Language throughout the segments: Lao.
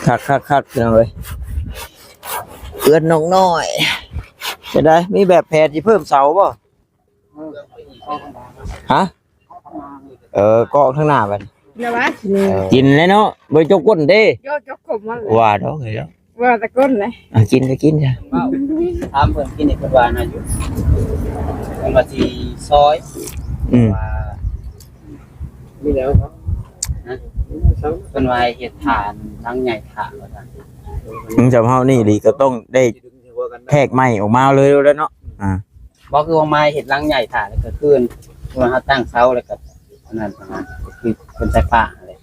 ຄັກໆໆ ພີ່ນ້ອງເອີຍ ເຮືອນນ້ອງນ້ອຍ. ເປັນໃດ ມີແບບແຜນຊິເພີ່ມເສົາບໍ່? ຮະ? ເອີ ເກາະທາງໜ້າບັດ ແລ້ວວ່າຊິ ເອີ ກິນແລ້ວເນາະ ບໍ່ໄດ້ຈົກກົ້ນເດ້. ໂຍ ຈົກກົ້ນມັນ ວ່າດອກເອີຍ ວ່າແຕ່ກົ້ນເລີຍ. ອ່ະ ກິນກໍກິນຊະ. ຖາມເພິ່ນກິນນີ້ ເພິ່ນວ່ານັ້ນຢູ່ ເພິ່ນວ່າຊິຊອຍ. ອືມ ວ່າ ນີ້ແລ້ວເນາະ ເພິ່ນວ່າເຮັດຖານຫຼັງໃຫຍ່ຖ້າວ່າຊັ້ນ. ອືມ ສຳເຮົານີ້ອີ່ຫຼີກໍຕ້ອງໄດ້ແທກໄມ້ອອກມາເລີຍແລ້ວເນາະ. ອ່າ ບໍ່ ຄືວ່າໄມ້ເຮັດຫຼັງໃຫຍ່ຖ້າ ແລ້ວກໍຄື ຄືວ່າເຮົາຕັ້ງເສົາ ແລ້ວກໍອັນນັ້ນ ອັນນັ້ນ ຄືເປັນສາຍຟ້າຫັ້ນແຫຼະ.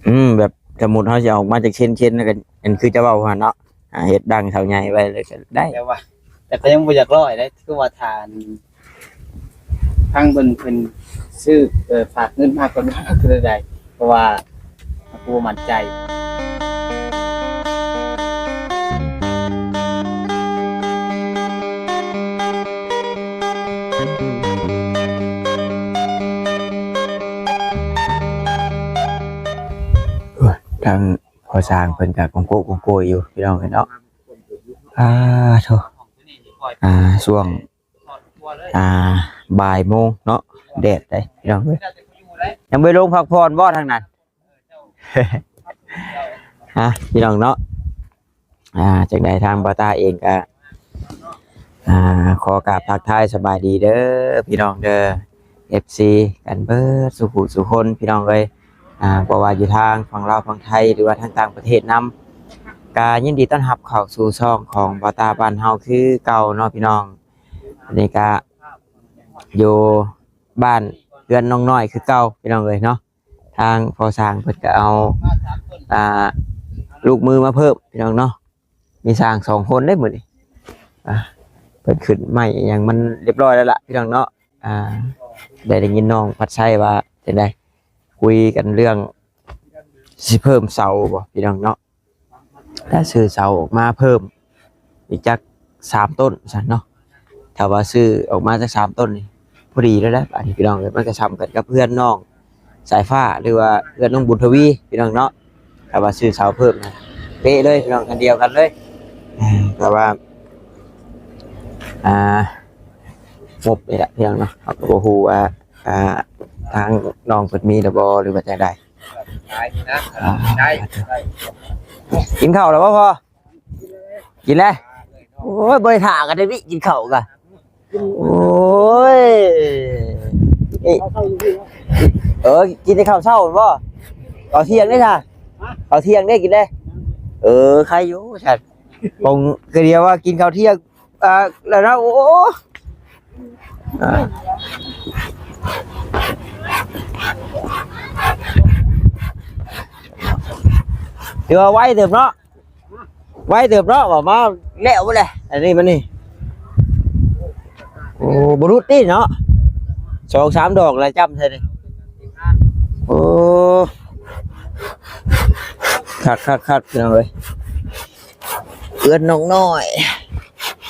ອືມ ແບບສົມມຸດເຮົາຊິເອົາອອກມາຈາກເຊັ່ນໆ ແລ້ວກໍອັນຄືເຈົ້າເວົ້າຫັ້ນເນາະ. ອ່າ ເຮັດດັງເສົາໃຫຍ່ໄວ້ເລີຍກໍໄດ້ ແຕ່ວ່າ ແຕ່ກໍຍັງບໍ່ຢາກຮ້ອຍເດ້ ຄືວ່າຖ້າ ທາງເພິ່ນ ເພິ່ນຊື້ ເອີ ຝາກເງິນມາກ່ອນ ວ່າຄືໃດ ເພາະວ່າເຮົາກໍບໍ່ໝັ້ນໃຈ. ໂອ້ຍ ທາງພໍ່ຊ່າງເພິ່ນກໍກົງໂກະກົງໂກຍຢູ່ ພີ່ນ້ອງເອີຍເນາະ. ອ່າ ໂທ້ ອ່າ ຊ່ວງ ອ່າ ບ່າຍໂມງເນາະ ແດດເດ້ ພີ່ນ້ອງເອີຍ. ຍັງບໍ່ໄດ້ລົງພັກຜ່ອນບໍ່ທາງນັ້ນ? ອ່າ ພີ່ນ້ອງເນາະ ອ່າ ຈັ່ງໃດທາງບ່າວຕາເອງກໍ ອ່າ ຂໍກາບທັກທາຍສະບາຍດີເດີ ພີ່ນ້ອງເດີ ເອັຟຊີ ກັນເບິດສູ່ຜູ້ສູ່ຄົນ ພີ່ນ້ອງເອີຍ. ອ່າ ບໍ່ວ່າຢູ່ທາງຝັ່ງລາວ ຝັ່ງໄທ ຫຼືວ່າທາງຕ່າງປະເທດນຳ ກໍຍິນດີຕ້ອນຮັບເຂົ້າສູ່ຊ່ອງຂອງບ່າວຕາບ້ານເຮົາຄືເກົ່າເນາະ ພີ່ນ້ອງ. ອັນນີ້ກະຢູ່ບ້ານເຮືອນນ້ອງນ້ອຍຄືເກົ່າ ພີ່ນ້ອງເອີຍເນາະ. ທາງພໍ່ຊ່າງເພິ່ນກະເອົາ ອ່າ ລູກມືມາເພີ່ມ ພີ່ນ້ອງເນາະ. ມີຊ່າງສອງຄົນເດ້ມື້ນີ້ ອ່າ ເພິ່ນຂຶ້ນໄມ້ອີ່ຫຍັງມັນຮຽບຮ້ອຍແລ້ວລະ ພີ່ນ້ອງເນາະ. ອ່າ ໄດ້ ໄດ້ຍິນນ້ອງພັດໄຊວ່າຈັ່ງໃດ ຄຸຍກັນເລື່ອງຊິເພີ່ມເສົາບໍ່ ພີ່ນ້ອງເນາະ. ແລ້ວຊື້ເສົາອອກມາເພີ່ມອີກຈັກສາມຕົ້ນຊັ້ນເນາະ. ຖ້າວ່າຊື້ອອກມາຈັກສາມຕົ້ນນີ້ພໍດີແລ້ວແຫຼະ ບາດນີ້ ພີ່ນ້ອງເອີຍ. ມັນກໍສ່ຳກັນກັບເຮືອນນ້ອງສາຍຟ້າ ຫຼືວ່າເຮືອນນ້ອງບຸນທະວີ ພີ່ນ້ອງເນາະ. ຖ້າວ່າຊື້ເສົາເພີ່ມນະ ເປະເລີຍ ພີ່ນ້ອງ ອັນດຽວກັນເລີຍ. ອ່າ ແຕ່ວ່າ ອ່າ ງົບນີ້ແຫຼະ ພີ່ນ້ອງເນາະ ເຮົາກໍບໍ່ຮູ້ວ່າ ອ່າ ທາງນ້ອງເພິ່ນມີຫຼືບໍ່ ຫຼືວ່າຈັ່ງໃດ. ອ່າ ກິນເຂົ້າແລ້ວບໍ່ພໍ່? ກິນແລ້ວ. ໂອ້ຍ ບໍ່ໄດ້ຖ້າກັນເດ້ ກິນເຂົ້າກະ ໂອ້ຍ ເອີ ກິນແຕ່ເຂົ້າເຊົ້າບໍ່? ເຂົ້າທ່ຽງເດ້ ຖ້າເຂົ້າທ່ຽງເດ້ ກິນເດ້. ເອີ ໄຄຢູ່ຊັ້ນ ຄົງກະດຽວວ່າກິນເຂົ້າທ່ຽງ ອ່າ ແລ້ວນະ. ໂອ້ ອ່າ ຖືວ່າໄວເຕີບເນາະ ໄວເຕີບເນາະ ວ່າມາແລ້ວພຸ້ນແຫຼະ. ອັນນີ້ມັນນີ້ ໂອ້ ບໍ່ຫຼຸດຕິເນາະ ສອງສາມດອກລະຈ້ຳໃສ່ນີ້. ໂອ້ ຄັກໆໆ ພີ່ນ້ອງເອີຍ ເຮືອນນ້ອງນ້ອຍ.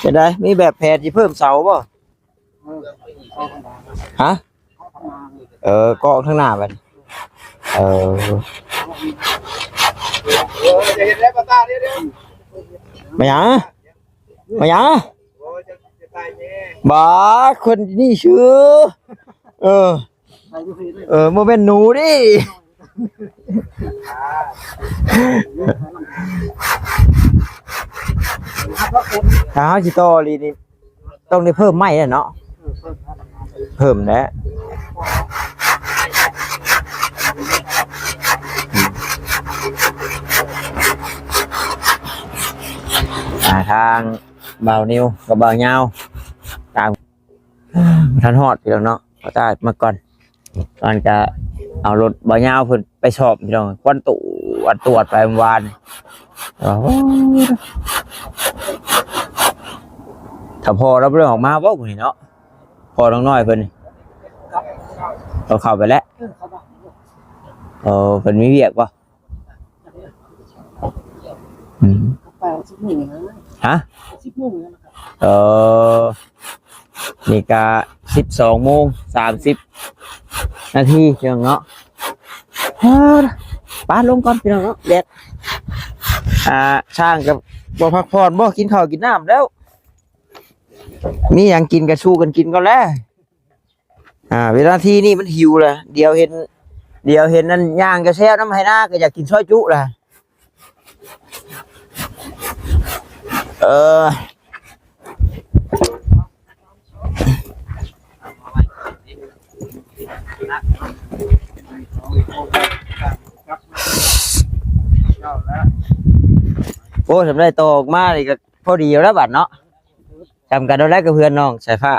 ເປັນໃດ ມີແບບແຜນຊິເພີ່ມເສົາບໍ່? ຮະ? ເອີ ກໍທາງໜ້າບັດ ເອີ ມາຫຍັງ? ມາຫຍັງ? ບາດຄົນນີ້ຊື່ ເອີ ເອີ ບໍ່ແມ່ນໜູເດ້. ຖ້າເຮົາຊິຕໍ່ອີ່ຫຼີນີ້ ຕ້ອງໄດ້ເພີ່ມໄມ້ແລ້ວເນາະ ເພີ່ມແລ້ວ. ອ່າ ທາງບ່າວນິວກັບບ່າວຍາວ ຕາມ ບໍ່ທັນຮອດ ພີ່ນ້ອງເນາະ ຂໍຕາມາກ່ອນ. ກ່ອນຈະເອົາລົດບ່າວຍາວເພິ່ນໄປສອບ ພີ່ນ້ອງ ຄວັນຕວດ ຕວດໄປເມື່ອວານນີ້. ໂອ້ໂຫ ຖ້າພໍ່ລາວບໍ່ໄດ້ອອກມາບໍ່ມື້ນີ້ເນາະ ພໍ່ນ້ອງນ້ອຍເພິ່ນນີ້ ເຂົາເຂົ້າໄປແລ້ວ. ເອີ ເພິ່ນມີວຽກບໍ່? ອືມ ໄປສິບໂມງນະ. ຮະ? ສິບໂມງນະ. ເອີ ນີ້ກະສິບສອງໂມງສາມສິບນາທີ ພີ່ນ້ອງເນາະ. ຮະ? ປາລົງກ່ອນພີ່ນ້ອງເນາະ ແດດ ອ່າ ຊ່າງກໍບໍ່ພັກຜ່ອນບໍ່ ກິນເຂົ້າກິນນ້ຳແລ້ວ ມີຫຍັງກິນກໍສູ້ກັນກິນກ່ອນແຫຼະ. ອ່າ ເວລາທີ່ນີ້ມັນຫິວລະ ດຽວເຫັນ ດຽວເຫັນອັນຍ່າງກະແຊວນຳໄຮ່ນາ ກໍຢາກກິນຊອຍຈຸລະ ເອີ. ໂອ້ ທຳໄດ້ຕໍ່ອອກມານີ້ກໍພໍດີແລ້ວບັດເນາະ ຈຳກັນເອົາໄດ້ກັບເພື່ອນນ້ອງສາຍຟ້າ.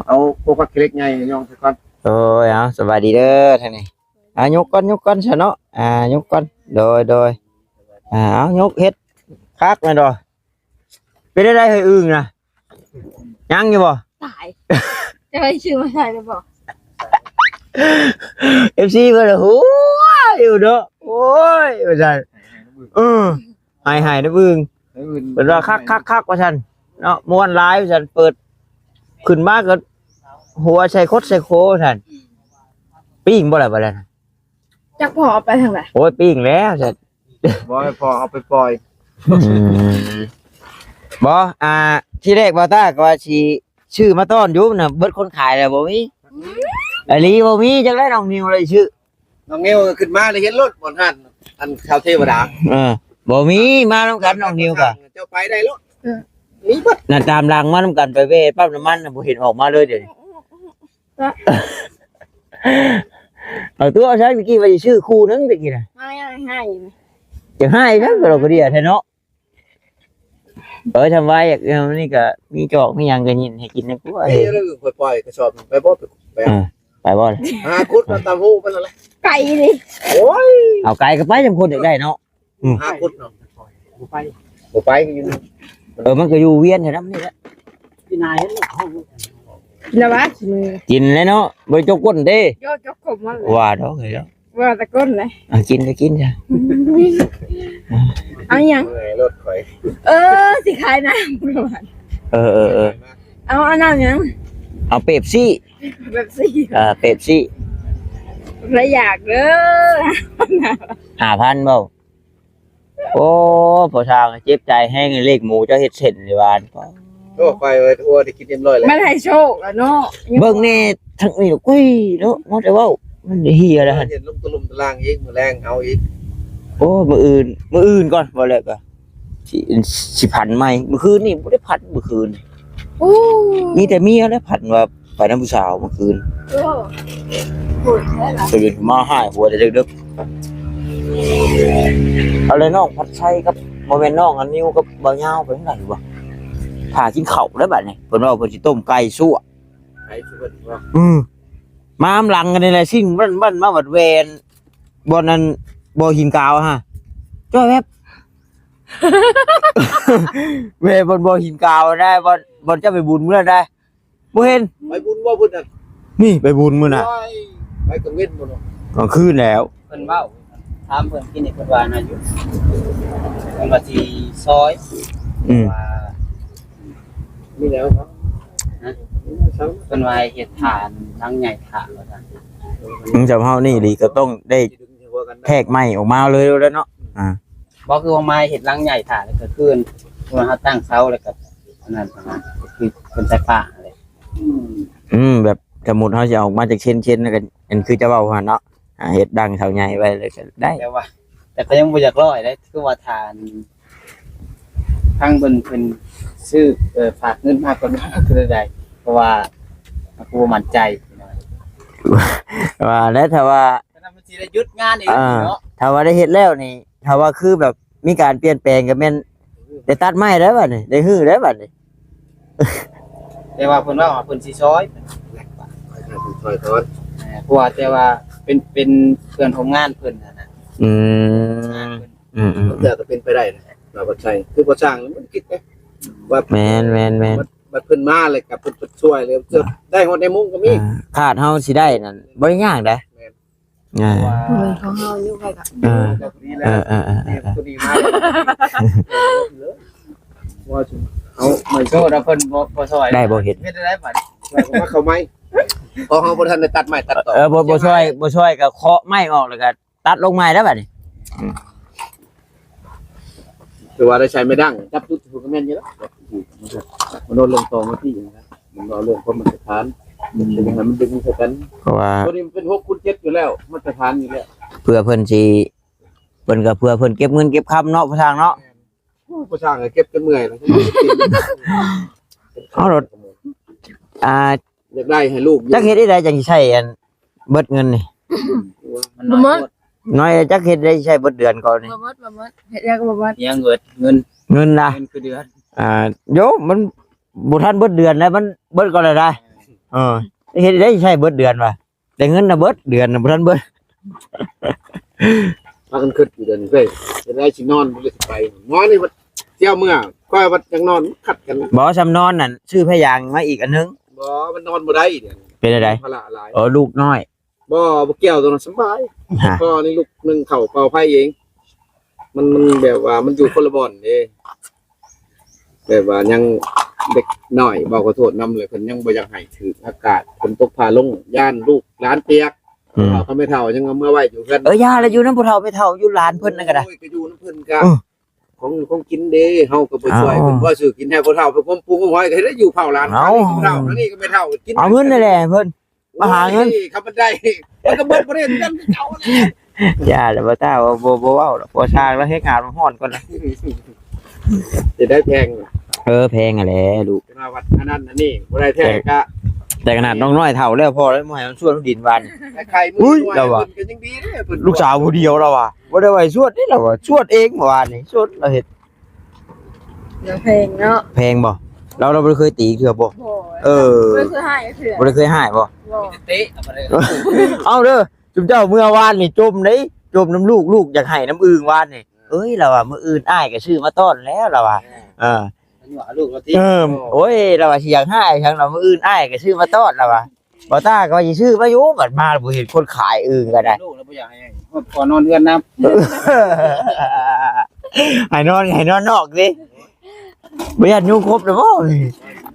ເອົາພວກຜັກຂີ້ເຫຼັກໃຫຍ່ຍ່ອງໃສ່ກ່ອນ. ໂດຍ ເອົາ ສະບາຍດີເດີທາງນີ້. ອ່າ ຍົກກ່ອນ ຍົກກ່ອນຊະເນາະ ອ່າ ຍົກກ່ອນ. ໂດຍ ໂດຍ ອ່າ ເອົາ ຍົກເຮັດຄັກແມ່ນບໍ່? ເປັນໄດ້ເຮີຍ ອຶ່ງນະ ຍັງຢູ່ບໍ່? ຕາຍ ຈະໄດ້ຊື້ມາໃສ່ຫຼືບໍ່? ເອັຟຊີ ເພິ່ນ ໂອ້ຍ ຢູ່ເນາະ ໂອ້ຍ ວ່າຊັ້ນ ເອີ ໃຫ້ໆ ນຳອຶ່ງ ໃຫ້ອຶ່ງ ເພິ່ນວ່າຄັກໆໆ ວ່າຊັ້ນເນາະ ມ່ວນຫຼາຍວ່າຊັ້ນ ເປີດຂຶ້ນມາກໍຫົວໃສ່ຄົດໃສ່ໂຄວ່າຊັ້ນ. ປີ້ງບໍ່ລະບັດນັ້ນ? ຈັກພໍ່ເອົາໄປທາງໃດ? ໂອ້ຍ ປີ້ງແລ້ວຊັ້ນ. ບໍ່ໃຫ້ພໍ່ເອົາໄປປ່ອຍ. ອືມ ບໍ່ ອ່າ ທີແລກບ່າວຕ້າກໍວ່າຊິຊື້ມາຕ້ອນຢູ່ນະ ເບິດຄົນຂາຍແລ້ວ ບໍ່ມີ ອືມ ອີ່ຫຼີ ບໍ່ມີ ຈັກໄດ້ນ້ອງນິວໄດ້ຊື້. ນ້ອງນິວຂຶ້ນມາໄດ້ເຫັນໂລດບ່ອນຮ້ານ ອັນຊາວເທວະດາ ເອີ ບໍ່ມີ ມານຳກັນນ້ອງນິວກະ ເຈົ້າໄປໄດ້ໂລດ ເອີ ມີເບິດ ນັ້ນຕາມຫຼັງມານຳກັນ ໄປແວ່ປ້ຳນ້ຳມັນນະ ບໍ່ເຫັນອອກມາເລີຍດຽວນີ້. ເອົາຕົວະ ໃຊ້ຕະກີ້ວ່າຊິຊື້ຄູ່ໜຶ່ງຕະກີ້ນະ ໃຫ້ ໃຫ້ ຈະໃຫ້ນະ ກໍລະກະເດຍແທ້ເນາະ. ເອີ ທຳໄວ ອັນນີ້ກໍມີຈອກມີຫຍັງກໍຍິນໃຫ້ກິນນະ ເອີ ເອີ ຂ້ອຍປ່ອຍກະສອບໄປບໍ່ ໄປ ເອີ ໄປບໍ່ ຫາຂຸດມາຕາມຮູມັນນັ້ນແຫຼະ ໄກນີ້ ໂອ້ຍ ເອົາໄກກໍໄປ ຈຳຄົນຢາກໄດ້ເນາະ. ອືມ ຫາຂຸດເນາະ ບໍ່ໄປ ບໍ່ໄປກໍຢູ່ ເອີ ມັນກໍຢູ່ວຽນແຖວນັ້ນນີ້ແຫຼະ. ກິນແລ້ວຫວາ? ກິນແລ້ວເນາະ ບໍ່ໄດ້ຈົກກົ້ນເດ້ ໂຍ ຈົກກົ້ນມັນ ວ່າດອກເອີຍ ວ່າແຕ່ກົ້ນເດ້. ອ່າ ກິນກໍກິນຊະ ເອົາຫຍັງ? ເມື່ອຍລົດຂ້ອຍ ເອີ ຊິຂາຍນ້ຳ ເອີ ເອີ ເອີ ເອົາ ເອົານ້ຳຫຍັງ? ເອົາເປັບຊີ ເປັບຊີ ເອີ ເປັບຊີ ລະຢາກເດີ ຫ້າພັນບໍ່? ໂອ້ ພໍ່ຊ່າງເຈັບໃຈແຮງ ເລກໝູເຈົ້າເຮັດເສັ້ນຢູ່ບ້ານ. ໂອ້ ຂ້ອຍວ່າ ໂອ້ ໄດ້ກິນຮຽບຮ້ອຍແລ້ວ ມັນໃຫ້ໂຊກລະເນາະ. ເບິ່ງແດ່ທາງນີ້ ໂອ້ຍເນາະ ມາແຕ່ເວົ້າ ມັນເຫຍແລ້ວຫັ້ນ ເຫັນລົງຕະລຸມຕະລ່າງອີກ ມື້ແລງເອົາອີກ. ໂອ້ ມື້ອື່ນ ມື້ອື່ນກ່ອນ ບໍ່ແລ້ວກໍຊິ ຊິຜັນໃໝ່. ມື້ຄືນນີ້ບໍ່ໄດ້ຝັນ ມື້ຄືນ ໂອ້ ມີແຕ່ເມຍແຫຼະຝັນວ່າ ໄປນຳຜູ້ສາວເມື່ອຄືນ. ໂອ້ ໂຫດແທ້ລະ ຕື່ນມາຫາຍຫົວແຕ່ເດິກໆ. ເອົາແລ້ວ ນ້ອງພັດໄຊກັບ ບໍ່ແມ່ນ ນ້ອງອັນນິວກັບບ່າວຍາວໄປທາງໃດວະ? ຖ້າກິນເຂົ້າແລ້ວບັດນີ້ ເພິ່ນວ່າເພິ່ນຊິຕົ້ມໄກ່ຊົ່ວ ໄກ່ຊົ່ວ. ອືມ ມານຳຫຼັງກັນນີ້ແຫຼະ ຊິງບ້ານໆ ມາບັດແວ່ນ ບ່ອນນັ້ນ ບໍ່ຫີນກາວຫັ້ນ ຈ້ອຍແວບ ແວ່ບ່ອນບໍ່ຫີນກາວໄດ້ ບ່ອນ ບ່ອນເຈົ້າໄປບຸນມື້ນັ້ນໄດ້. ບໍ່ເຫັນ ໄປບຸນບໍ່ເພິ່ນນັ້ນ? ນີ້ໄປບຸນມື້ນະ ໂອ້ຍ ໄປກາງເວັນບໍ່ເນາະ ກາງຄືນແລ້ວ. ເພິ່ນເວົ້າ ຖາມເພິ່ນກິນນີ້ ເພິ່ນວ່ານະຢູ່ ເພິ່ນວ່າຊິຊອຍ ອືມ ວ່າມີແລ້ວເນາະ ຮະ ເພິ່ນວ່າເຮັດຖານຫຼັງໃຫຍ່ຖ້າວ່າຊັ້ນ. ອືມ ຈຳເຮົານີ້ອີ່ຫຼີກໍຕ້ອງໄດ້ແທກໄມ້ອອກມາເລີຍແລ້ວເນາະ. ອ່າ ບໍ່ ຄືວ່າມາເຮັດຫຼັງໃຫຍ່ຖ້າ ແລ້ວກໍຄືເຮົາຕັ້ງເສົາ ແລ້ວກໍອັນນັ້ນ ຄືເພິ່ນໃສ່ປະຫັ້ນແຫຼະ. ອືມ ອືມ ແບບສົມມຸດເຮົາຊິເອົາອອກມາຈາກເຊັນໆ ແລ້ວກໍອັນຄືຈະເວົ້າຫັ້ນເນາະ ອ່າ ເຮັດດັງເສົາໃຫຍ່ໄວ້ເລີຍກໍໄດ້ ແຕ່ວ່າ ແຕ່ກໍຍັງບໍ່ຢາກຮ້ອຍເດ້ ຄືວ່າຖ້າທາງເພິ່ນ ເພິ່ນຊື້ ເອີ ຝາກເງິນມາກ່ອນວ່າຄືໃດ ເພາະວ່າເຮົາກໍບໍ່ໝັ້ນໃຈ ວ່າແລ້ວ ຖ້າວ່າ ມັນຊິໄດ້ຢຸດງານເອງເນາະ ອ່າ ຖ້າວ່າໄດ້ເຮັດແລ້ວນີ້ ຖ້າວ່າຄືແບບມີການປ່ຽນແປງກໍແມ່ນໄດ້ຕັດໄມ້ແລ້ວບັດນີ້ ໄດ້ຮື້ແລ້ວບັດນີ້. ແຕ່ວ່າເພິ່ນເວົ້າວ່າເພິ່ນຊິຊອຍ ເພິ່ນວ່າຊິຊອຍກ່ອນ ເອີ ເພາະວ່າແຕ່ວ່າເປັນ ເປັນເພື່ອນຮ່ວມງານເພິ່ນຫັ້ນນະ. ອືມ ອືມໆ ບາງເທື່ອກໍເປັນໄປໄດ້ນະ ວ່າບໍ່ໃຊ່ ຄືບໍ່ຊ່າງມັນຄິດເດ້ ວ່າ ແມ່ນໆໆ ບັດ ບັດເພິ່ນມາແລ້ວກໍເພິ່ນ ເພິ່ນຊ່ວຍ ແລ້ວ ອ່າ ໄດ້ຮອດໃນມຸ້ງກໍມີ ອ່າ ຄາດເຮົາຊິໄດ້ນັ້ນບໍ່ໄດ້ຍາກເດ້. ແມ່ນ ອ່າ ເອີ ຂອງເຮົາຢູ່ໃກ້ກັນ ເອີ ເອີ ເອີ ເອີ ຕົວນີ້ມາ ວ່າເອົາໄມ້ໂຊດ ເອົາເພິ່ນບໍ່ ບໍ່ຊ່ອຍ ໄດ້ບໍ່ເຮັດ ເຮັດໄດ້ບັດ ວ່າເອົາໄມ້ ເພາະເຮົາບໍ່ທັນໄດ້ຕັດໄມ້ຕັດຕອກ ເອີ ບໍ່ ບໍ່ຊ່ອຍ ບໍ່ຊ່ອຍກໍເຄາະໄມ້ອອກ ແລ້ວກໍຕັດລົງໃໝ່ແລ້ວບັດນີ້. ອືມ ຖືວ່າໄດ້ໃຊ້ໄມ້ດັ້ງຈັບຈຸດ ຖືວ່າແມ່ນຢູ່ແລ້ວ. ມັນໂດນເລື່ອງຕໍ່ມາທີ່ນະ ມັນເວົ້າເລື່ອງຄວາມມາດຕະຖານ ອືມ ເປັນຫຍັງໃຫ້ມັນດຶງໃສ່ກັນ ເພາະວ່າຕົວນີ້ມັນເປັນຫົກຄູນເຈັດຢູ່ແລ້ວ ມາດຕະຖານຢູ່ແລ້ວ ເພື່ອເພິ່ນຊິ ເພິ່ນກໍເພື່ອເພິ່ນເກັບເງິນເກັບຄຳເນາະ ພໍ່ຊ່າງເນາະ. ໂອ້ ພໍ່ຊ່າງກໍເກັບຈົນເມື່ອຍແລ້ວ ເອົາໂລດ ອ່າ ຢາກໄດ້ໃຫ້ລູກຢູ່ ຈັກເຮັດຈັ່ງໃດຈັ່ງຊິໃຊ້ອັນເບິດເງິນນີ້? ມັນນ້ອຍໂພດ ນ້ອຍ ຈັກເຮັດໄດ້ໃຊ້ເບິດເດືອນກ່ອນນີ້? ບໍ່ໝົດ ບໍ່ໝົດ ເຮັດຫຍັງກໍບໍ່ໝົດ ຍັງເບິດເງິນ ເງິນນະ ເງິນຄືເດືອນ ອ່າ ໂຢ ມັນບໍ່ທັນເບິດເດືອນໃດ ມັນເບິດກ່ອນແລ້ວໃດ. ເອີ ເຮັດໄດ້ໃຊ້ເບິດເດືອນວ່າ ແຕ່ເງິນນະເບິດ ເດືອນນະບໍ່ທັນເບິດ. ພາກັນຄິດຢູ່ເດີນີ້ ເອີຍ ເປັນໄດຊິນອນ ຫຼືຊິໄປ ນອນນີ້ບັດ ສ່ຽວເມືອ ຂ້ອຍບັດຢາກນອນ ຂັດກັນນະ. ບໍ່ ຊ່ຳນອນນັ້ນ ຊື້ຜ້າຢາງມາອີກອັນໜຶ່ງ. ບໍ່ ມັນນອນບໍ່ໄດ້ດຽວນີ້ ເປັນຈັ່ງໃດ? ພາລະຫຼາຍ. ເອີ ລູກນ້ອຍ. ບໍ່ ບໍ່ກ່ຽວ ໂຕນັ້ນສະບາຍ ຮະ ພໍ່ນີ້ລູກໜຶ່ງເຂົ້າເປົ່າໄຟເອງ ມັນ ມັນແບບວ່າມັນຢູ່ຄົນລະບ່ອນເດ້. ແບບວ່າຍັງເດັກນ້ອຍ ເວົ້າຂໍໂທດນຳ ແລ້ວເພິ່ນຍັງບໍ່ຢາກໃຫ້ຖືກອາກາດ ຝົນຕົກຟ້າລົງ ຢ້ານລູກຫຼານປຽກ. ອືມ ເຖົ້າກັບແມ່ເຖົ້າຍັງເອົາເມືອໄວ້ຢູ່ເຮືອນ. ເອີ ຢ່າລະ ຢູ່ນຳຜູ້ເຖົ້າແມ່ເຖົ້າ ຢູ່ຫຼານເພິ່ນນັ້ນກໍໄດ້. ໂອ້ຍ ກໍຢູ່ນຳເພິ່ນກະ ເອີ ຂອງຢູ່ຂອງກິນເດ້ ເຮົາກໍບໍ່ຊ່ວຍເພິ່ນ ເອົ້າ ບໍ່ຊື້ກິນໃຫ້ຜູ້ເຖົ້າ ເພິ່ນຄວາມປຸງຄວາມຫອຍກໍເຮັດໃຫ້ຢູ່ເຝົ້າຫຼານ. ເອົ້າ ເຮົານີ້ກໍແມ່ເຖົ້າກິນ ເອົາເງິນນັ້ນແຫຼະເພິ່ນ ມາຫາເງິນ ໂອ້ຍ ຄັນມັນໄດ້ ມັນກໍເບິດບໍ່ໄດ້ຄືກັນຄືເກົ່າແຫຼະ. ຢ່າລະ ບໍ່ຕ້າ ບໍ່ ບໍ່ເວົ້າດອກ ພໍຊ່າງລະເຮັດງານມັນຮ້ອນກ່ອນນະ. ຈະໄດ້ແພງ ເອີ ແພງຫັ້ນແຫຼະລູກ ເພິ່ນວ່າວັດອັນນັ້ນອັນນີ້ບໍ່ໄດ້ແທ້ ແຕ່ກະ ແຕ່ຂະໜາດນ້ອງນ້ອຍເຖົ້າແລ້ວ ພໍແລ້ວບໍ່ໃຫ້ມັນຊວນດິນຫວານ. ແຕ່ໄຂ່ມື້ ອຸ້ຍ ນ້ອຍ ລາວວ່າ ເພິ່ນກໍຍັງດີເດ້ ເພິ່ນ ລູກສາວຜູ້ດຽວ ລາວວ່າ ບໍ່ໄດ້ວ່າໃຫ້ຊວນເດ້ ລາວວ່າ ຊວນເອງ ເມື່ອວານນີ້ ຊວນລາວເຮັດ. ເລື່ອງແພງເນາະ ແພງບໍ່? ລາວ ລາວບໍ່ໄດ້ເຄີຍຕີເທື່ອບໍ່? ບໍ່ ເອີ ບໍ່ໄດ້ເຄີຍໃຫ້ເທື່ອ ບໍ່ໄດ້ເຄີຍໃຫ້ບໍ່? ບໍ່ ມີແຕ່ເຕະ ເອົາໄປເລີຍ. ເອົາເດີ ຈຸມເຈົ້າເມື່ອວານນີ້ຈົມເດ້ ຈົມນຳລູກ ລູກຢາກໄຫ້ນຳອຶ່ງວານນີ້. ເອີຍ ລາວວ່າ ມື້ອື່ນອ້າຍກໍຊື້ມາຕ້ອນແລ້ວ ລາວວ່າ. ເອີ ເອີ ໂອ້ຍ ລາວວ່າ ຊິຢາກຮ້າຍຫຍັງລະ ມື້ອື່ນອ້າຍກໍຊື້ມາຕ້ອນ ລາວວ່າ. ບໍ່ຕ້າກໍວ່າຊິຊື້ມາຢູ່ ບັດມາບໍ່ເຫັນຄົນຂາຍອຶ່ງກໍໄດ້ ລູກລາວບໍ່ຢາກໃຫ້ ຂໍນອນເຮືອນນຳ ໃຫ້ນອນ ໃຫ້ນອນນອກຕິ ບໍ່ຢ້ານຍຸງຄົບເດີບໍ່?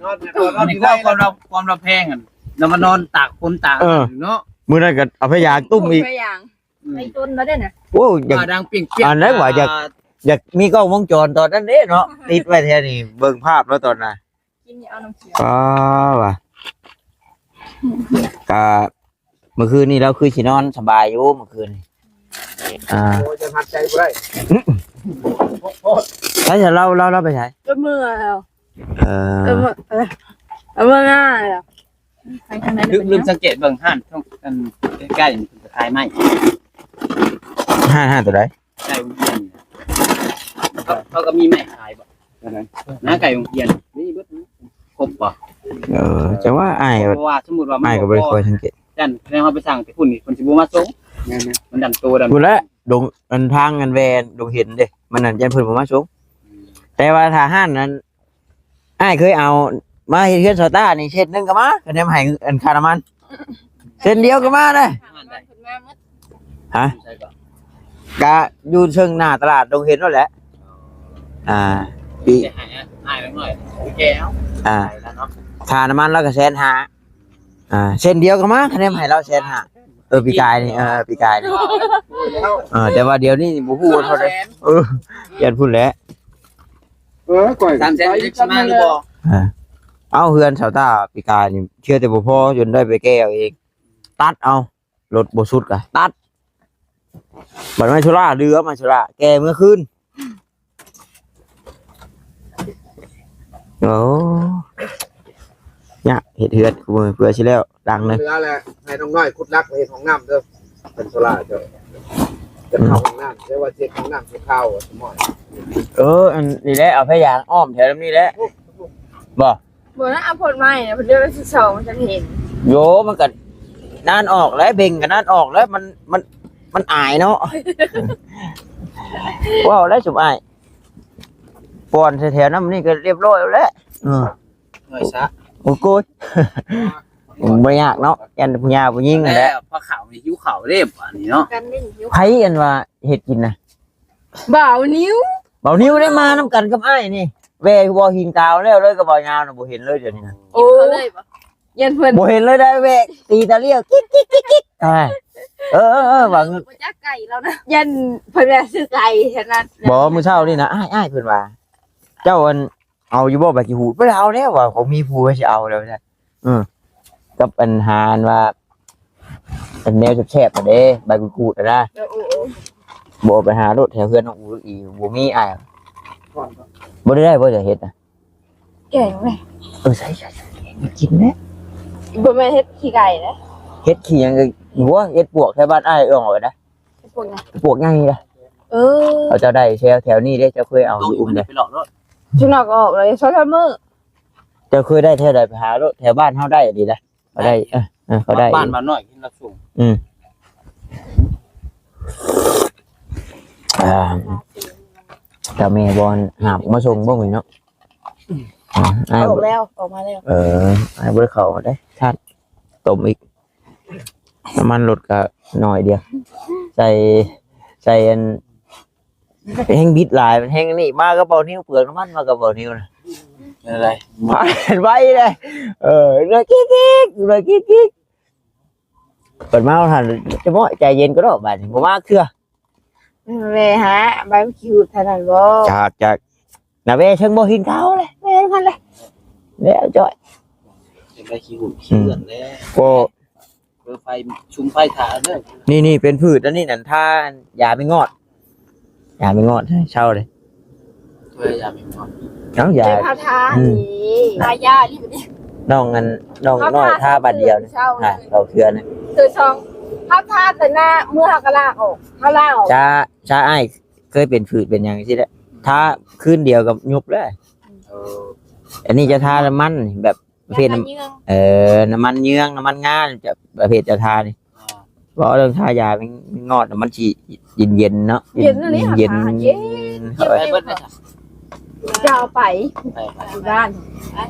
ນອນ ນອນ ອັນນີ້ ຄວາມລາວ ຄວາມລາວແພງຫັ້ນ ລາວມານອນຕາກຝົນຕາກ ເອີ ເນາະ. ມື້ນັ້ນກໍເອົາພະຍາງຕຸ້ມອີກ ພະຍາງ ອືມ ໄປຕົ້ນແລ້ວເດ້ນະ. ໂອ້ ຢາກ ອ່າ ດັງປຽງໆ ອັນນັ້ນວ່າຢາກ ອ່າ ຢາກມີກ້ອງວົງຈອນຕອນນັ້ນເດ້ເນາະ ຕິດໄວ້ແຖວນີ້ ເບິ່ງພາບແລ້ວຕອນນັ້ນ ກິນນີ້ເອົານ້ຳຂຽວ ອໍ ວ່າ ກະ ເມື່ອຄືນນີ້ລາວຄືຊິນອນສະບາຍຢູ່ ເມື່ອຄືນນີ້ ອ່າ ໂອ້ຍ ຈະຫັດໃຈບໍ່ໄດ້ ໃສລາວ ລາວ ລາວໄປໃສ? ກໍເມື່ອແລ້ວ ເອີ ເອີ ເມື່ອ ເອີ ເມື່ອງານແລ້ວ. ໄປທາງໃດ? ລືມ ລືມສັງເກດເບິ່ງຮ້ານ ອັນໃກ້ໆ ນີ້ເພິ່ນກໍຂາຍໄມ້ ຮ້ານ ຮ້ານຕົວໃດ? ໃກ້ໂຮງຮຽນ ເຂົາ ເຂົາກໍມີໄມ້ຂາຍບໍ່? ອັນໃດ? ນະ ໃກ້ໂຮງຮຽນ ມີເບິດ ຄົບບໍ່? ເອີ ແຕ່ວ່າອ້າຍ ເພາະວ່າສົມມຸດວ່າມັນ ອ້າຍກໍບໍ່ໄດ້ຄ່ອຍສັງເກດ ຢ້ານແນວເຮົາໄປສັ່ງແຕ່ພຸ້ນນີ້ ເພິ່ນຊິບໍ່ມາສົ່ງ. ແມ່ນໆ ມັນດັນໂຕດັນ ພຸ້ນແຫຼະ ດົງ ອັນທາງອັນແວ່ດົງເຫັນເດ້ ມັນນັ້ນຢ້ານເພິ່ນບໍ່ມາສົ່ງ. ແຕ່ວ່າຖ້າຮ້ານນັ້ນ ອ້າຍເຄີຍເອົາມາເຮັດເຮືອນຊາວຕ້ານີ້ ເຊັດໜຶ່ງກໍມາ ຄະແນນໃຫ້ອັນຄ່ານ້ຳມັນ ເຊັດດຽວກໍມາເດ້. ຮະ? ກະຢູ່ເທິງໜ້າຕະຫຼາດດົງເຫັນນັ້ນແຫຼະ. ອ່າ ປີ ອ່າ ຄ່ານ້ຳມັນລາວກໍແສນຫ້າ. ອ່າ ເຊັ່ນດຽວກັນມາ ຄະແນນໃຫ້ລາວແສນຫ້າ. ເອີ ປີກາຍນີ້ ເອີ ປີກາຍນີ້ ເອີ ແຕ່ວ່າດຽວນີ້ບໍ່ຮູ້ວ່າເທົ່າໃດ. ເອີ ຢ້ານພຸ້ນແຫຼະ. ເອີ ຂ້ອຍ ສາມແສນ ຊິມາຫຼືບໍ່? ເອີ ເອົາ ເຮືອນຊາວຕາປີກາຍນີ້ ເຊື່ອແຕ່ບໍ່ພໍ ຈົນໄດ້ໄປແກ້ເອົາເອງ ຕັດເອົາ. ລົດບໍ່ສຸດກະຕັດ ບັດໄມ້ໂຊລ່າເຫຼືອ ໄມ້ໂຊລ່າແກ່ເມືອຄືນ. ໂອ້ ຍາກເຮັດເຮືອນ ເພື່ອຊິແລ້ວຫຼັງໜຶ່ງ ເຫຼືອແຫຼະ. ໃຫ້ນ້ອງນ້ອຍຂຸດຫຼັກໄປເຮັດຫ້ອງນ້ຳເດີ ເປັນໂຊລ່າເຈົ້າ ຈະເຂົ້າຫ້ອງນ້ຳ ເລີຍວ່າເຮັດຫ້ອງນ້ຳຊົ່ວຄາວ ສະໝໍ. ເອີ ອັນນີ້ແຫຼະ ເອົາພະຍາງອ້ອມແຖວນີ້ແຫຼະ ບໍ່? ບໍ່ນະ ເອົາໂພດໄມ້ນະ ເພິ່ນເລືອກໄດ້ສິບສອງ ມັນຈັ່ງເຫັນ. ໂຢ ມັນກໍນານອອກແລ້ວ ເບັງກໍນານອອກແລ້ວ ມັນ ມັນ ມັນອາຍເນາະ. ເວົ້າແລ້ວຊຸມອ້າຍ ປ່ອນໃສ່ແຖວນັ້ນນີ້ກໍຮຽບຮ້ອຍແລ້ວ. ເອີ ໂອ້ຍ ສະ ໂອ້ໂກຍ ບໍ່ຍາກເນາະ ຢ້ານຜູ້ຍາຜູ້ຍິງຫັ້ນແຫຼະ. ພາເຂົ້ານີ້ຫິວເຂົ້າເດ້ ບາດນີ້ເນາະ ໃຜອັນວ່າເຮັດກິນນະ? ບ່າວນິວ ບ່າວນິວໄດ້ມານຳກັນກັບອ້າຍນີ້ ແວ່ຢູ່ບໍ່ຫີນກາວແລ້ວເລີຍ ກັບບ່າວຍາວນະ ບໍ່ເຫັນເລີຍດຽວນີ້ນະ. ໂອ້ ກິນເຂົ້າເລີຍບໍ່? ຢ້ານເພິ່ນ ບໍ່ເຫັນເລີຍໄດ໋ ແວະຕີຕາລ້ຽວ ກິກໆໆໆ ອ່າ ເອີໆໆ ວ່າ ບໍ່ຈັກໄກ່ແລ້ວນະ ຢ້ານເພິ່ນວ່າຊື້ໄກ່ ສະນັ້ນ ບໍ່ ມື້ເຊົ້ານີ້ນະ ອ້າຍໆ ເພິ່ນວ່າ ເຈົ້າ ອັນ ເອົາຢູ່ບໍ່ໃບຂີ້ຫູດ? ບໍ່ໄດ້ເອົາແລ້ວວ່າ ເຂົາມີຜູ້ໃຫ້ຊິເອົາແລ້ວວ່າຊັ້ນ ເອີ ກັບອັນຫາ ອັນວ່າ ອັນແນວແຊບໆ ຫັ້ນເດ້ ໃບກູດໆ ຫັ້ນນະ ເອີໆໆ ບໍ່ໄປຫາໂລດແຖວເຮືອນນ້ອງອູອີກ ບໍ່ມີອ້າຍ ບໍ່ໄດ້ ບໍ່ໄດ້ເຮັດນະ ແກງແຫຼະ ເອີ ໃສ່ໆໆ ກິນແຫຼະ ບໍ່ແມ່ນເຫັດຂີ້ໄກ່ເດ້ ເຫັດຂີ້ຫຍັງກໍ ໂອ້ຍ ເຫັດປວກແຖວບ້ານອ້າຍເອື້ອງອອກນະ ເຫັດປວກຫຍັງ? ປວກໃຫຍ່ນະ ເອີ ເຂົາເຈົ້າໄດ້ແຖວ ແຖວນີ້ເດ້ ເຈົ້າເຄີຍເອົາຢູ່ອຸມເດ້ ໄປເລາະໂລດ ຈຸນອກອອກເລີຍ ສອງສາມມື້ ເຈົ້າເຄີຍໄດ້ແຖວໃດ ໄປຫາໂລດ ແຖວບ້ານເຮົາໄດ້ດີນະ ເຂົາໄດ້ ເອີ ເອີ ເຂົາໄດ້ ບ້ານ ບ້ານນ້ອຍກິນລາບສູງ ອືມ ອ່າ ເຈົ້າແມ່ບໍ່ຫາບມາສົ່ງບໍ່ມື້ນີ້ເນາະ ອ່າ ອອກແລ້ວ ອອກມາແລ້ວ ເອີ ອ້າຍບໍ່ໄດ້ເຂົ້າເດ້ ທາດຕົ້ມອີກ ນ້ຳມັນລົດກໍໜ້ອຍດຽວ ໃສ່ ໃສ່ອັນ ແຮງບິດຫຼາຍ ແຮງນີ້ ມາກະເປົານິ້ວ ເປືອງນ້ຳມັນມາກະເປົານິ້ວນະ ເປັນໄດ ມາໄວເດ້ ເອີ ເລີຍກິກໆ ເລີຍກິກໆ ເປີດມາຫັ້ນ ຈະເໝາະໃຈເຢັນກໍດອກ ບາດນີ້ບໍ່ມາເທື່ອ ແວ່ຫາໃບຂີ້ຫູດເທົ່ານັ້ນບໍ່ ຈາກ ຈາກ ນະ ແວ່ເທິງບໍ່ຫີນຂາວເລີຍ ແວ່ຫັ້ນເລີຍ ແລ້ວຈ້ອຍ ເປັນໃບຂີ້ຫູດ ອືມ ເພື່ອນແລ້ວ ກໍ ເປີດໄຟ ຊຸມໄຟຖ້າເດີ ນີ້ ນີ້ເປັນພືດ ອັນນີ້ນັ້ນ ທາຢາແມງງອດ ຢາແມງງອດໃຫ້ເຊົາເດ້ ເພື່ອຢາແມງງອດ ເອົາຢາ ເຮົາທາ ອືມ ນີ້ ທາຢານີ້ ນ້ອງອັນ ນ້ອງນ້ອຍທາບາດດຽວນີ້ ທາສອງເທື່ອນີ້ ຄືສອງ ເຮົາທາແຕ່ໜ້າ ເມື່ອເຮົາກໍລ້າງອອກ ເຮົາລ້າງອອກ ຊາ ຊາອ້າຍ ເຄີຍເປັນຜືດເປັນຫຍັງຈັ່ງຊີ້ແຫຼະ ທາຄືນດຽວກໍຍຸບແລ້ວ ເອີ ອັນນີ້ຈະທານ້ຳມັນແບບປະເພດນ້ຳ ນ້ຳມັນເຍືອງ ເອີ ນ້ຳມັນເຍືອງ ນ້ຳມັນງາ ຈະປະເພດຈະທານີ້ ອ່າ ເວົ້າເລື່ອງທາຢາແມງງອດ ມັນຊິເຢັນໆ ເນາະ ເຢັນ ເຢັນ ເຢັນ ເຢັນ ເຢັນ ເອົາໄປເບິດເລີຍ ຈະເອົາໄປ ໄປ ໄປ ຢູ່ບ້ານ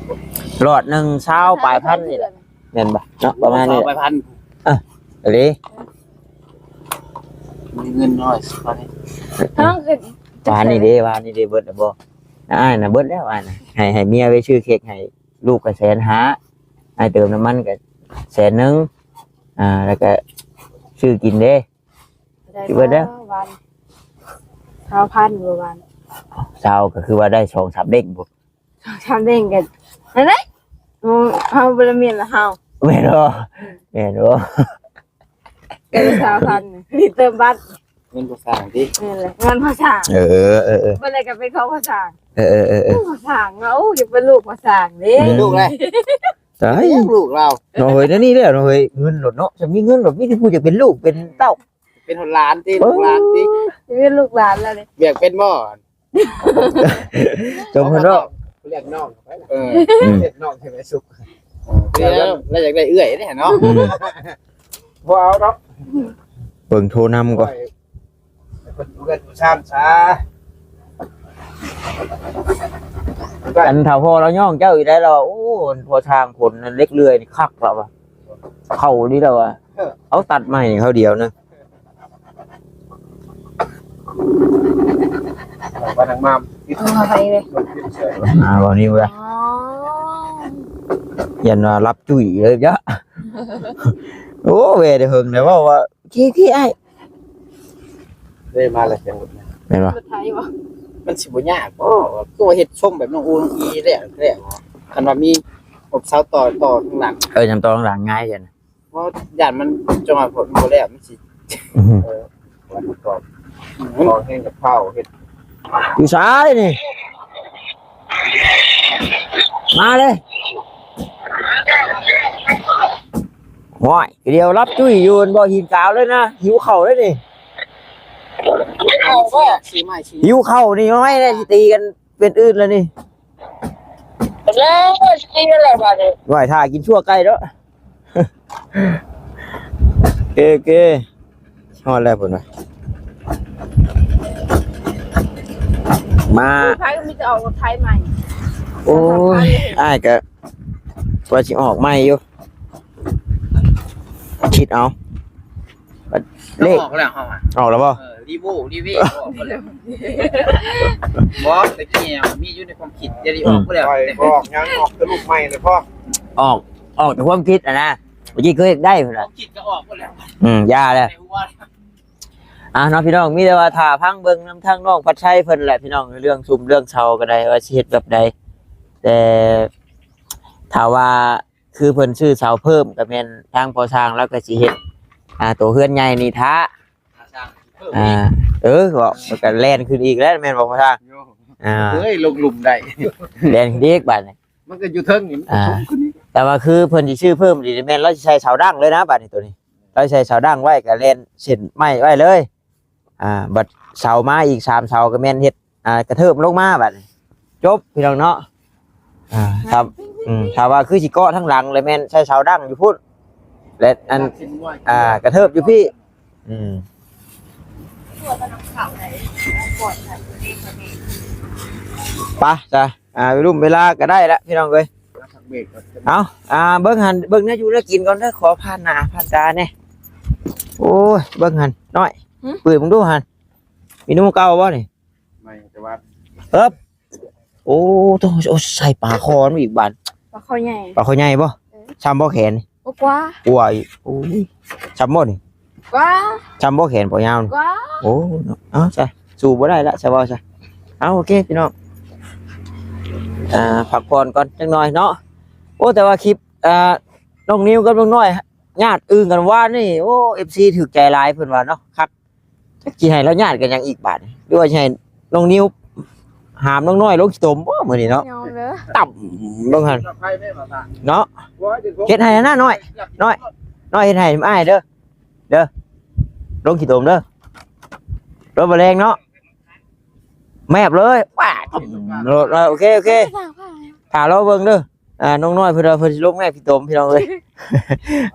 ຫຼອດໜຶ່ງຊາວປາຍພັນນີ້ແຫຼະ ແມ່ນບໍ່ເນາະ ປະມານນີ້ແຫຼະ ຊາວປາຍພັນ ເອີ ເອີ ເດ້ ມີເງິນຮ້ອຍສິບພັນ ເຮົາກໍ ວານນີ້ເດ້ ວານນີ້ເດ້ ເບິດແລ້ວບໍ່? ອ້າຍນະເບິດແລ້ວ ອ້າຍນະ ໃຫ້ ໃຫ້ເມຍໄປຊື້ເຄັກໃຫ້ລູກກໍແສນຫ້າ ອ້າຍເຕີມນ້ຳມັນກໍແສນໜຶ່ງ ອ່າ ແລ້ວກໍຊື້ກິນເດ້ ໄດ້ ຊິເບິດແລ້ວ ວານ ຊາວພັນບໍ່ວານ ຊາວ ກໍຄືວ່າໄດ້ສອງສາມເດ້ງພຸ້ນ ສອງສາມເດ້ງກັນ ນັ້ນແຫຼະ ເຮົາບໍ່ໄດ້ແມ່ນລະເຮົາ ແມ່ນບໍ່? ອືມ ແມ່ນບໍ່? ກໍຊາວພັນ ນີ້ເຕີມບັດ ເງິນພໍ່ຊ່າງຕິ ແມ່ນແຫຼະ ເງິນພໍ່ຊ່າງ ເອີ ເອີ ເອີ ເອີ ບໍ່ໄດ້ກໍເປັນຂອງພໍ່ຊ່າງ ເອີ ເອີ ເອີ ເອີ ພໍ່ຊ່າງວ່າ ໂອ້ ຢາກເປັນລູກພໍ່ຊ່າງເດ້ ເປັນລູກແຫຼະ ຕາຍ ລູກລາວ ເນາະເຮີ້ຍ ແນວນີ້ແຫຼະເນາະເຮີ້ຍ ເງິນໂລດເນາະ ຈະມີເງິນໂລດ ມີແຕ່ຜູ້ຢາກເປັນລູກເປັນເຕົ້າ ເປັນຮອດຫຼານຕິ ເອີ ລູກຫຼານຕິ ເປັນລູກຫຼານແລ້ວນີ້ ຢາກເປັນບໍ່? ຈົ່ງເພິ່ນເນາະ ຮຽກນ້ອງໄປລະ ເອີ ຮຽກນ້ອງໃຫ້ໄປສຸກ ແລ້ວ ແລ້ວຢາກໄດ້ເອື້ອຍເດ້ເນາະ ອືມ ບໍ່ເອົາດອກ ເບິ່ງໂທນຳກ່ອນ ເພິ່ນເຮືອນຜູ້ຊານຊາ ອັນຖ້າພໍ່ລາວຍ້ອງເຈົ້າອີກໄດ໋ລາວວ່າ ໂອ້ ພໍ່ຊ່າງພົນເຫຼັກເລື່ອຍນີ້ຄັກລາວວ່າ ເຂົ້ານີ້ແລ້ວວ່າ ເອີ ເອົາຕັດໃໝ່ເຂົາດຽວນະ ວ່ານາງມາມ ເອີ ໄປເລີຍ ອ່າ ເວົ້ານີ້ເວີ້ຍ ອໍ ຢ້ານວ່າຫຼັບຈຸ້ຍເລີຍຈ້ະ ໂອ້ ແວ່ແຕ່ເຫິງແລ້ວເວົ້າວ່າ ທີ່ ທີ່ອ້າຍ ເດ້ ມາແລ້ວ ສຽງລົດ ແມ່ນບໍ່? ລົດໄຖບໍ່? ມັນຊິບໍ່ຍາກບໍ່? ຄືວ່າເຮັດຊົງແບບນ້ອງອູນ້ອງອີແລ້ວ ແລ້ວ ຄັນວ່າມີອົບເສົາຕໍ່ ຕໍ່ຂ້າງຫຼັງ ເອີ ຍັງຕໍ່ຂ້າງຫຼັງງ່າຍຈັ່ງ ເພາະຢ້ານມັນ ຈັງຫວະຝົນບໍ່ແລ້ວ ມັນຊິ ອືຮຶ ເອີ ວັນກ່ອນ ອືມ ຂອງແຫ້ງກັບເຜົາເຮັດ ຢູ່ຊາຍນີ້ ມາເລີຍ ໂອ້ຍ ດຽວຫຼັບຈຸ້ຍຢູ່ ບໍ່ຫີນກາວເລີຍນະ ຫິວເຂົ້າເລີຍນີ້ ຫິວເຂົ້າບໍ່? ຫິວເຂົ້ານີ້ ໂອ້ຍ ຊິຕີກັນເປັນອື່ນແລ້ວນີ້ ແລ້ວຊິກິນແລ້ວບາດນີ້ ໄວ້ຖ້າກິນຊົ່ວໄກ່ເນາະ ເກ ເກ ຮອດແລ້ວພຸ້ນວ່າ ມາ ໄຜມີແຕ່ອອກລົດໄຖໃໝ່ ໂອ້ຍ ອ້າຍກະວ່າຊິອອກໃໝ່ຢູ່ ຄິດເອົາ ເລກ ອອກແລ້ວເຮົາອະ ອອກແລ້ວບໍ່? ເອີ ຣີໂວ ຣີເວ ອອກແລ້ວ ບໍ່ ຕະກີ້ມີຢູ່ໃນຄວາມຄິດ ດຽວນີ້ອອກແລ້ວ ອືມ ອອກຍັງ ອອກແຕ່ລູກໃໝ່ເລີຍພໍ່ ອອກ ອອກແຕ່ຄວາມຄິດຫັ້ນນະ. ເມື່ອກີ້ຄືເຮັດໄດ້ພຸ້ນນະ ຄວາມຄິດກໍອອກໝົດແລ້ວ ອືມ ຢ່າແລ້ວ ໃນຫົວ. ອ່າເນາະພີ່ນ້ອງ ມີແຕ່ວ່າຖ້າຟັງເບິ່ງນຳທາງນ້ອງພັດໄຊເພິ່ນແຫຼະພີ່ນ້ອງ ເລື່ອງສຸມເລື່ອງເສົາກໍໄດ້ ວ່າຊິເຮັດແບບໃດ. ແຕ່ຖ້າວ່າຄືເພິ່ນຊື້ເສົາເພີ່ມ ກໍແມ່ນທາງພໍ່ຊ່າງລາວກໍຊິເຮັດ ອ່າ ໂຕເຮືອນໃຫຍ່ນີ້ຖ້າ ຖ້າສ້າງເພີ່ມ ອ່າ ອີກ ເອີ ກໍ ກໍແລ່ນຂຶ້ນອີກແລ້ວ ແມ່ນບໍ່ພໍ່ຊ່າງ? ໂຍ ອ່າ ເອີຍ ລົງຫຼຸມໄດ້ ແລ່ນຂຶ້ນອີກບາດນີ້ ມັນກໍຢູ່ເທິງນີ້ ມັນກໍ ອ່າ ສູງຂຶ້ນອີກ. ແຕ່ວ່າຄືເພິ່ນຊິຊື້ເພີ່ມນີ້ ແມ່ນລາວຊິໃສ່ເສົາດັ້ງເລີຍນະ ບາດນີ້ໂຕນີ້ ລາວໃສ່ເສົາດັ້ງໄວ້ ກໍແລ່ນເສັ້ນໄມ້ໄວ້ເລີຍ. ອ່າ ບັດເສົາມາອີກສາມເສົາ ກໍແມ່ນເຮັດ ອ່າ ກະເທີບລົງມາ ບາດນີ້ ຈົບ ພີ່ນ້ອງເນາະ. ອ່າ ຖ້າ ອືມ ຖ້າວ່າຄືຊິເກາະທາງຫຼັງ ແລ້ວແມ່ນໃສ່ເສົາດັ້ງຢູ່ພຸ້ນ ແລະ ອັນ ອ່າ ກະເທີບຢູ່ພີ້. ອືມ ໄປຊະ ອ່າ ເວລຸມເວລາກໍໄດ້ລະ ພີ່ນ້ອງເອີຍ. ເອົາ ອ່າ ເບິ່ງຫັ້ນ ເບິ່ງແນວຢູ່ແນວກິນກ່ອນເດີ ຂໍຜ່ານໜ້າຜ່ານຕາແດ່. ໂອ້ຍ ເບິ່ງຫັ້ນນ້ອຍ ຫື? ເປີດເບິ່ງດູຫັ້ນ ເມນູເກົ່າບໍ່ນີ້? ໃໝ່ແຕ່ວ່າ ເອີບ ໂອ້ ໂຕ ໂອ້ ໃສ່ປາຄໍນຳອີກບາດ ປາຄໍໃຫຍ່ ປາຄໍໃຫຍ່ບໍ່? ເອີ ຊ່ຳບໍ່ແຂນນີ້? ບໍ່ກວ່າ ກວ່າອີກ. ໂອ້ຍ ຊ່ຳບໍ່ນີ້? ກວ່າ ຊ່ຳບໍ່ແຂນ ບໍ່ຍາວນີ້? ກວ່າ ໂອ້ ເນາະ ເອົາຊະ ສູ້ບໍ່ໄດ້ລະຊະ ເວົ້າຊະ. ເອົາ ໂອເຄ ພີ່ນ້ອງ ອ່າ ພັກຜ່ອນກ່ອນຈັກໜ່ອຍເນາະ. ໂອ້ ແຕ່ວ່າຄລິບ ອ່າ ນ້ອງນິວກັບນ້ອງນ້ອຍຍາດອຶ່ງກັນວານນີ້ ໂອ້ ເອັຟຊີຖືກໃຈຫຼາຍ ເພິ່ນວ່າເນາະ ຄັກ. ຈັກຊິໃຫ້ລາວຍາດກັນຫຍັງອີກບາດນີ້ ຫຼືວ່າຊິໃຫ້ນ້ອງນິວຫາມນ້ອງນ້ອຍລົງຂີ້ຕົມບໍ່ມື້ນີ້ເນາະ? ຍອມເດີ ຕ່ຳລົງຫັ້ນເນາະ. ເຮັດໃຫ້ນະນ້ອຍ ນ້ອຍ ນ້ອຍເຮັດໃຫ້ອ້າຍເດີ ເດີ ລົງຂີ້ຕົມເດີ ລົງບໍ່ແລງເນາະ ແມບເລີຍ ປາດ ໂອເຄ ໂອເຄ ຖ້າລໍເບິ່ງເດີ. ອ່າ ນ້ອງນ້ອຍເພິ່ນວ່າເພິ່ນຊິລົງແມ່ພີ່ຕົມ ພີ່ນ້ອງເອີຍ.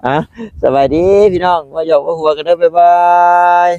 ອ່າ ສະບາຍດີພີ່ນ້ອງ ມາຢອກມາຫົວກັນເດີ ບາຍບາຍ.